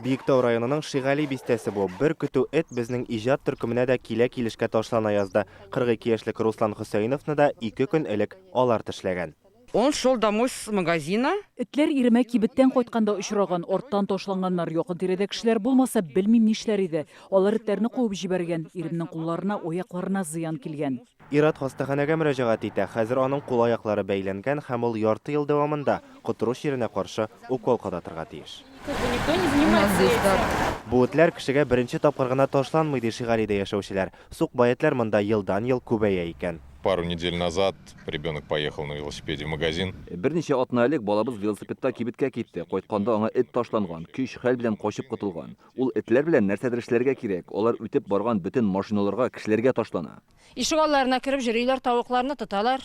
Биектау районының Шигали бистәсе бу. Бер көтү эт безнең иҗат төркеменә дә килә-килешкә ташлана язды. 42 яшьлек Руслан Хөсәеновны да ике көн элек алар тешләгән. Он шел домой с магазина. Этләр иремә кибеттән кайтканда очраган, арттан ташланганнар. Якын-тирәдә кешеләр булмаса, белмим нишләр иде. Алар этләрне куып җибәргән. Иремнең кулларына, аякларына зыян килгән. Ир-ат хастаханәгә мөрәҗәгать итә. Хәзер аның кул-аяклары бәйләнгән һәм ул ярты ел дәвамында котыру чиренә каршы укол кадатырга тиеш. Бу этләр кешегә беренче тапкыр гына ташланмый, ди Шигалидә яшәүчеләр. Сукбай этләр монда елдан-ел күбәя икән. Пару недель назад ребенок поехал на велосипеде в магазин. Берничә атна элек балабыз велосипедта кибеткә китте. Кайтканда аңа эт ташланган, көч-хәл белән качып котылган. Ул этләр белән нәрсәдер эшләргә кирәк, алар үтеп барган бөтен машиналарга, кешеләргә ташлана. Ишегалларына кереп йөриләр, тавыкларны тоталар.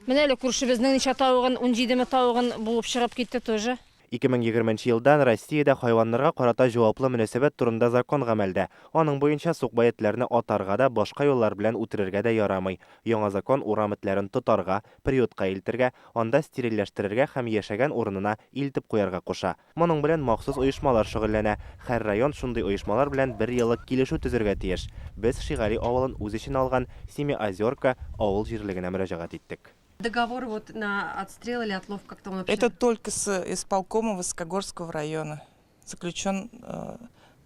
Менә әле күршебезнең ничә тавыгын, унҗидеме тавыгын буып чыгып китте тоже. 2020 нче елдан Россиядә хайваннарга карата җаваплы мөнәсәбәт турында закон гамәлдә. Аның буенча сукбай этләрне атарга да, башка юллар белән үтерергә дә ярамый. Яңа закон урам этләрен тотарга, приютка илтергә, анда стерильләштерергә һәм яшәгән урынына илтеп куярга куша. Моның белән махсус оешмалар шөгыльләнә. Һәр район шундый оешмалар белән бер еллык килешү төзергә тиеш. Без Шигали авылын үз эченә алган Семиозерка авыл җирлегенә мөрәҗәгать иттек. Договор вот на отстрел или отлов как-то он вообще? Это только с исполкома Высокогорского района заключен э,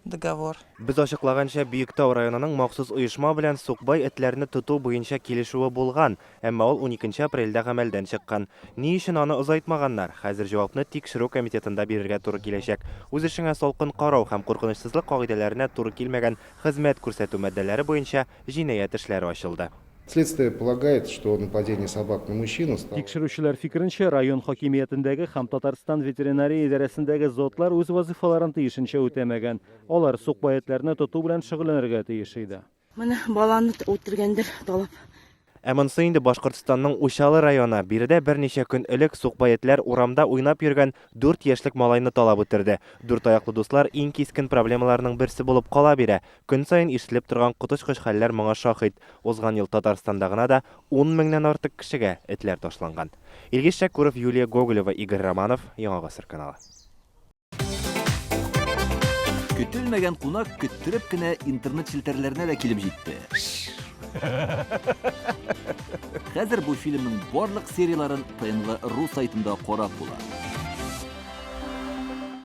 договор. Без ачыклаганча, Биектау районының махсус оешма белән сукбай этләрне тоту буенча килешүе булган, әмма ул уникенче апрельдә гамәлдән чыккан. Ни өчен аны озайтмаганнар? Хәзер җавапны Тикшерү комитетында бирергә туры киләчәк. Үз эшеңә салкын карау һәм куркынычсызлык кагыйдәләренә туры килмәгән хезмәт күрсәтү маддәләре буенча җинаять эшләре ачылды. Следствие полагает, что нападение собак на мужчину стало. Тикшерүчеләр фикеренчә, район хакимиятендәге һәм Татарстан ветеринария идарәсендәге затлар үз вазыйфаларын тиешенчә үтәмәгән. Алар сукбай этләрне тоту белән шөгыльләнергә тиеш иде. Менә баланы үтергәндер талап. Ә монсы инде Башкортстанның Учалы районы. Биредә берничә көн элек сукбай этләр урамда уйнап йөргән дүрт яшьлек малайны талап үтерде. Дүрт аяклы дуслар иң кискен проблемаларның берсе булып кала бирә. Көн саен ишетелеп торган коточкыч хәлләр моңа шаһит. Узган ел Татарстанда гына да ун меңнән артык кешегә этләр ташланган. Илгиз Шәкүров, Юлия Гоголева, Игорь Романов, Яңа Гасыр каналы. Көтелмәгән кунак көттереп кенә интернет челтәрләренә дә килеп җитте. Хәзер бу фильмның барлык серияләрен ТНВ ру сайтында карап була.